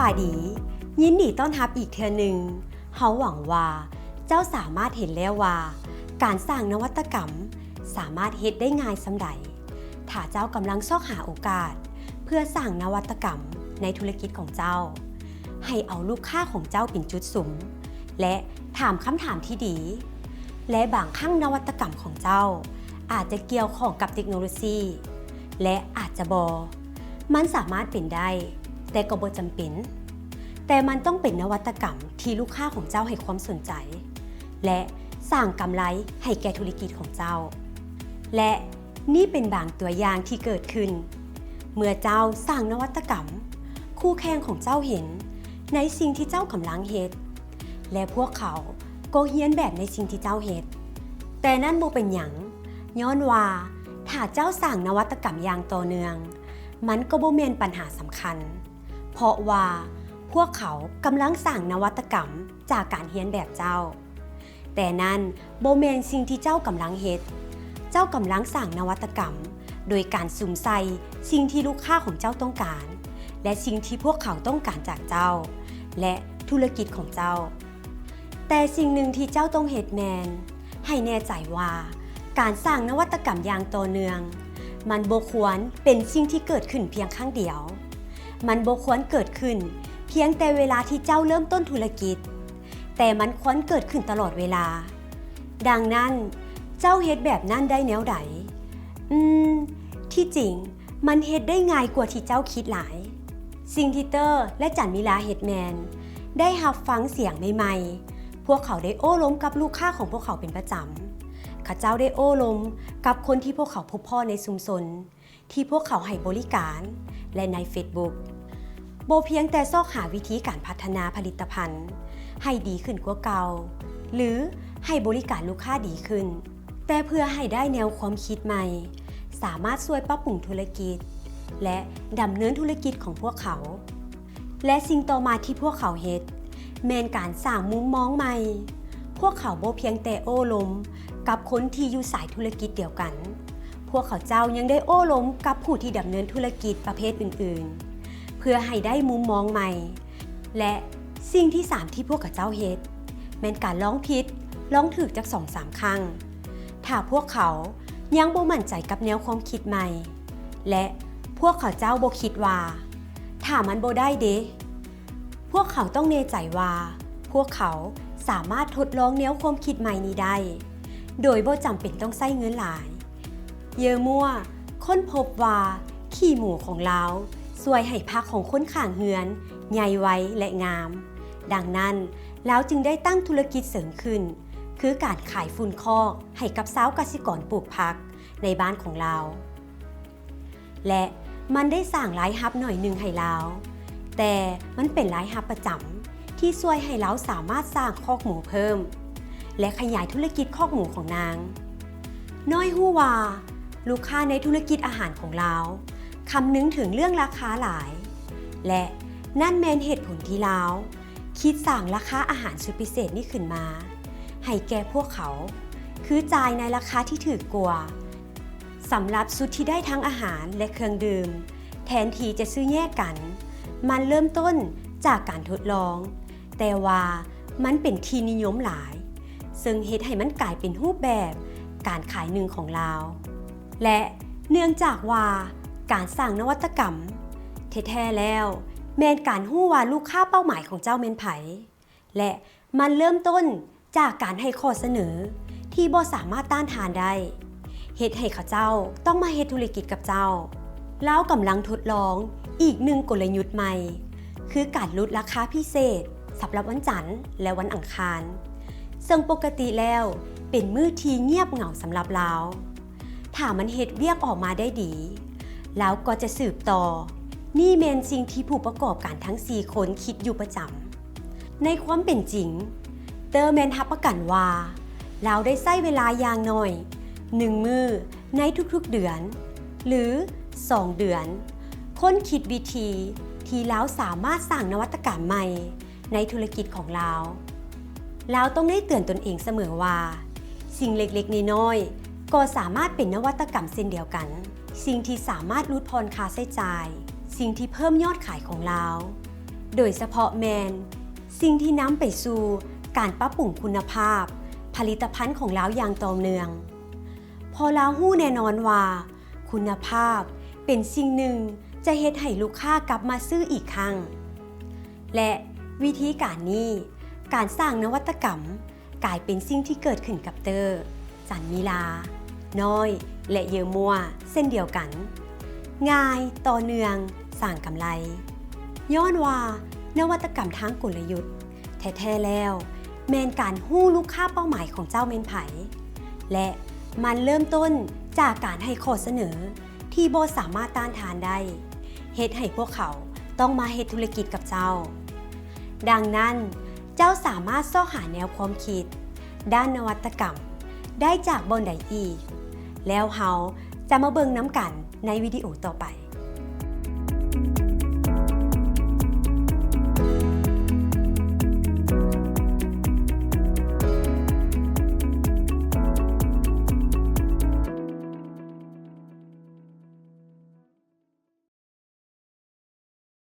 ສະບາຍດີ, ຍິນດີຕ້ອນຮັບອີກເທື່ອໜຶ່ງ. ເຮົາຫວັງວ່າເຈົ້າສາມາດເຫັນແລ້ວວ່າ ການສ້າງນະວັດຕະກຳສາມາດເຮັດໄດ້ງ່າຍສ່ຳໃດ. ຖ້າເຈົ້າກຳລັງຊອກຫາໂອກາດເພື່ອສ້າງນະວັດຕະກຳໃນທຸລະກິດຂອງເຈົ້າ, ໃຫ້ເອົາລູກຄ້າຂອງເຈົ້າເປັນຈຸດສຸມ ແລະ ຖາມຄຳຖາມທີ່ດີ. ແລະ ບາງຄັ້ງນະວັດຕະກຳຂອງເຈົ້າອາດຈະກ່ຽວຂ້ອງກັບເຕັກໂນໂລຊີ ແລະ ອາດຈະບໍ່. ມັນສາມາດເປັນໄດ້, ແຕ່ກໍບໍ່ຈຳເປັນ. ແຕ່ມັນຕ້ອງເປັນນະວັດຕະກຳທີ່ລູກຄ້າຂອງເຈົ້າໃຫ້ຄວາມສົນໃຈ ແລະ ສ້າງກຳໄລໃຫ້ແກ່ທຸລະກິດຂອງເຈົ້າ. ແລະ ນີ້ເປັນບາງຕົວຢ່າງທີ່ເກີດຂຶ້ນ. ເມື່ອເຈົ້າສ້າງນະວັດຕະກຳ, ຄູ່ແຂ່ງຂອງເຈົ້າເຫັນໃນສິ່ງທີ່ເຈົ້າກຳລັງເຮັດ ແລະ ພວກເຂົາກໍຮຽນແບບໃນສິ່ງທີ່ເຈົ້າເຮັດ. ແຕ່ນັ້ນບໍ່ເປັນຫຍັງ, ຍ້ອນວ່າຖ້າເຈົ້າສ້າງນະວັດຕະກຳຢ່າງຕໍ່ເນື່ອງ, ມັນກໍບໍ່ແມ່ນບັນຫາສຳຄັນ, ເພາະວ່າພວກເຂົາກຳລັງສ້າງນະວັດຕະກຳຈາກການຮຽນແບບເຈົ້າ. ແຕ່ນັ້ນບໍ່ແມ່ນສິ່ງທີ່ເຈົ້າກຳລັງເຮັດ. ເຈົ້າກຳລັງສ້າງນະວັດຕະກຳໂດຍການສຸມໃສ່ສິ່ງທີ່ລູກຄ້າຂອງເຈົ້າຕ້ອງການ ແລະ ສິ່ງທີ່ພວກເຂົາຕ້ອງການຈາກເຈົ້າ ແລະ ທຸລະກິດຂອງເຈົ້າ. ແຕ່ສິ່ງໜຶ່ງທີ່ເຈົ້າຕ້ອງເຮັດແມ່ນ ໃຫ້ແນ່ໃຈວ່າການສ້າງນະວັດຕະກຳຢ່າງຕໍ່ເນື່ອງ ມັນບໍ່ຄວນເປັນສິ່ງທີ່ເກີດຂຶ້ນພຽງຄັ້ງດຽວ. ມັນບໍ່ຄວນເກີດຂຶ້ນພຽງແຕ່ເວລາທີ່ເຈົ້າເລີ່ມຕົ້ນທຸລະກິດ, ແຕ່ມັນຄວນເກີດຂຶ້ນຕະຫຼອດເວລາ. ດັ່ງນັ້ນ, ເຈົ້າເຮັດແບບນັ້ນໄດ້ແນວໃດ? ອືມ, ທີ່ຈິງ, ມັນເຮັດໄດ້ງ່າຍກວ່າທີ່ເຈົ້າຄິດຫຼາຍ. ສິ່ງທີ່ເຕີ ແລະ ຈັນມິລາເຮັດແມ່ນ ໄດ້ຮັບຟັງສຽງໃໝ່ໆ. ພວກເຂົາໄດ້ໂອ້ລົມກັບລູກຄ້າຂອງພວກເຂົາເປັນປະຈຳ. ເຂົາເຈົ້າໄດ້ໂອ້ລົມກັບຄົນທີ່ພວກເຂົາພົບພໍ້ໃນຊຸມຊົນ ທີ່ພວກເຂົາໃຫ້ບໍລິການ ແລະ ໃນເຟສບຸກ. ບໍ່ພຽງແຕ່ຊອກຫາວິທີການພັດທະນາຜະລິດຕະພັນໃຫ້ດີຂຶ້ນກວ່າເກົ່າ ຫຼື ໃຫ້ບໍລິການລູກຄ້າດີຂຶ້ນ, ແຕ່ເພື່ອໃຫ້ໄດ້ແນວຄວາມຄິດໃໝ່, ສາມາດຊ່ວຍປັບປຸງທຸລະກິດ ແລະ ດຳເນີນທຸລະກິດຂອງພວກເຂົາ. ແລະ ສິ່ງຕໍ່ມາທີ່ພວກເຂົາເຮັດ ແມ່ນການສ້າງມຸມມອງໃໝ່. ພວກເຂົາບໍ່ພຽງແຕ່ໂອ້ລົມກັບຄົນທີ່ຢູ່ສາຍທຸລະກິດດຽວກັນ, ພວກເຂົາເຈົ້າຍັງໄດ້ໂອ້ລົມກັບຜູ້ທີ່ດຳເນີນທຸລະກິດປະເພດອື່ນໆ ເພື່ອໃຫ້ໄດ້ມຸມມອງໃໝ່. ແລະ ສິ່ງທີສາມທີ່ພວກເຂົາເຈົ້າເຮັດ ແມ່ນການລອງຜິດລອງຖືກຈັກສອງສາມຄັ້ງ. ຖ້າພວກເຂົາຍັງບໍ່ໝັ້ນໃຈກັບແນວຄວາມຄິດໃໝ່ ແລະ ພວກເຂົາເຈົ້າບໍ່ຄິດວ່າ ຖ້າມັນບໍ່ໄດ້ເດ? ພວກເຂົາຕ້ອງແນ່ໃຈວ່າພວກເຂົາສາມາດທົດລອງແນວຄວາມຄິດໃໝ່ນີ້ໄດ້ ໂດຍບໍ່ຈຳເປັນຕ້ອງໃຊ້ເງິນຫຼາຍ. ເຢີມົວຄົ້ນພົບວ່າຂີ້ໝູຂອງລາວຊ່ວຍໃຫ້ຜັກຂອງຄົນຂ້າງເຮືອນໃຫຍ່ໄວ ແລະ ງາມ. ດັ່ງນັ້ນ, ລາວຈຶ່ງໄດ້ຕັ້ງທຸລະກິດເສີມຂຶ້ນ, ຄືການຂາຍຝຸ່ນຄອກໃຫ້ກັບຊາວກະສິກອນປູກຜັກໃນບ້ານຂອງລາວ. ແລະ ມັນໄດ້ສ້າງລາຍຮັບໜ້ອຍໜຶ່ງໃຫ້ລາວ, ແຕ່ມັນເປັນລາຍຮັບປະຈຳທີ່ຊ່ວຍໃຫ້ລາວສາມາດສ້າງຄອກໝູເພີ່ມ ແລະ ຂະຫຍາຍທຸລະກິດຄອກໝູຂອງນາງ. ນ້ອຍຮູ້ວ່າ ລູກຄ້າໃນທຸລະກິດອາຫານຂອງລາວຄຳນຶງເຖິງເລື່ອງລາຄາຫຼາຍ ແລະ ນັ້ນແມ່ນເຫດຜົນທີ່ລາວຄິດສ້າງລາຄາອາຫານສຸດພິເສດນີ້ຂຶ້ນມາໃຫ້ແກ່ພວກເຂົາ, ຄືຈ່າຍໃນລາຄາທີ່ຖືກກວ່າ ສຳລັບຊຸດທີ່ໄດ້ທັງອາຫານ ແລະ ເຄື່ອງດື່ມ, ແທນທີ່ຈະຊື້ແຍກກັນ. ມັນເລີ່ມຕົ້ນຈາກການທົດລອງ, ແຕ່ວ່າມັນເປັນທີ່ນິຍົມຫຼາຍ, ເຊິ່ງເຮັດໃຫ້ມັນກາຍເປັນຮູບແບບການຂາຍໜຶ່ງຂອງລາວ. ແລະ ເນື່ອງຈາກວ່າການສ້າງນະວັດຕະກຳແທ້ໆແລ້ວ ແມ່ນການຮູ້ວ່າລູກຄ້າເປົ້າໝາຍຂອງເຈົ້າແມ່ນໃຜ ແລະ ມັນເລີ່ມຕົ້ນຈາກການໃຫ້ຂໍ້ສະເໜີທີ່ບໍ່ສາມາດຕ້ານທານໄດ້, ເຮັດໃຫ້ເຂົາເຈົ້າຕ້ອງມາເຮັດທຸລະກິດກັບເຈົ້າ. ລາວກຳລັງທົດລອງອີກໜຶ່ງກົນລະຍຸດໃໝ່, ຄືການຫຼຸດລາຄາພິເສດສຳລັບວັນຈັນ ແລະ ວັນອັງຄານ, ເຊິ່ງປົກກະຕິແລ້ວເປັນມື້ທີ່ງຽບເຫງົາສຳລັບລາວ. ຖ້າມັນເຮັດວຽກອອກມາໄດ້ດີ, ລາວກໍຈະສືບຕໍ່. ນີ້ແມ່ນສິ່ງທີ່ຜູ້ປະກອບການທັງສີ່ຄົນຄິດຢູ່ປະຈຳ. ໃນຄວາມເປັນຈິງ, ເຕີແມ່ນຮັບປະກັນວ່າ ລາວໄດ້ໃຊ້ເວລາຢ່າງໜ້ອຍໜຶ່ງມື້ໃນທຸກໆເດືອນ ຫຼື ສອງເດືອນ, ຄົ້ນຄິດວິທີທີ່ລາວສາມາດສ້າງນະວັດຕະກຳໃໝ່ ໃນທຸລະກິດຂອງລາວ. ລາວຕ້ອງໄດ້ເຕືອນຕົນເອງສະເໝີວ່າ ສິ່ງເລັກໆນ້ອຍໆກໍສາມາດເປັນນະວັດຕະກຳເຊັ່ນດຽວກັນ, ສິ່ງທີ່ສາມາດຫຼຸດຜ່ອນຄ່າໃຊ້ຈ່າຍ, ສິ່ງທີ່ເພີ່ມຍອດຂາຍຂອງລາວ. ໂດຍສະເພາະແມ່ນສິ່ງທີ່ນຳໄປສູ່ການປັບປຸງຄຸນນະພາບຜະລິດຕະພັນຂອງລາວຢ່າງຕໍ່ເນື່ອງ, ເພາະລາວຮູ້ແນ່ນອນວ່າຄຸນນະພາບເປັນສິ່ງໜຶ່ງຈະເຮັດໃຫ້ລູກຄ້າກັບມາຊື້ອີກຄັ້ງ. ແລະ ວິທີການນີ້, ການສ້າງນະວັດຕະກຳ ກາຍເປັນສິ່ງທີ່ເກີດຂຶ້ນກັບເຕີ, ຈັນມີລາ, ນ້ອຍ ແລະ ເຢີມົວເຊັ່ນດຽວກັນ. ງ່າຍ, ຕໍ່ເນື່ອງ, ສ້າງກຳໄລ. ຍ້ອນວ່ານະວັດຕະກຳທາງກົນລະຍຸດແທ້ໆແລ້ວ ແມ່ນການຮູ້ລູກຄ້າເປົ້າໝາຍຂອງເຈົ້າແມ່ນໃຜ ແລະ ມັນເລີ່ມຕົ້ນຈາກການໃຫ້ຂໍ້ສະເໜີທີ່ບໍ່ສາມາດຕ້ານທານໄດ້, ເຮັດໃຫ້ພວກເຂົາຕ້ອງມາເຮັດທຸລະກິດກັບເຈົ້າ. ດັ່ງນັ້ນ, ເຈົ້າສາມາດຊອກຫາແນວຄວາມຄິດດ້ານນະວັດຕະກຳໄດ້ຈາກບ່ອນໃດອີກ? ແລ້ວເຮົາຈະມາເບິ່ງນຳກັນໃນວິດີໂອຕໍ່ໄປ.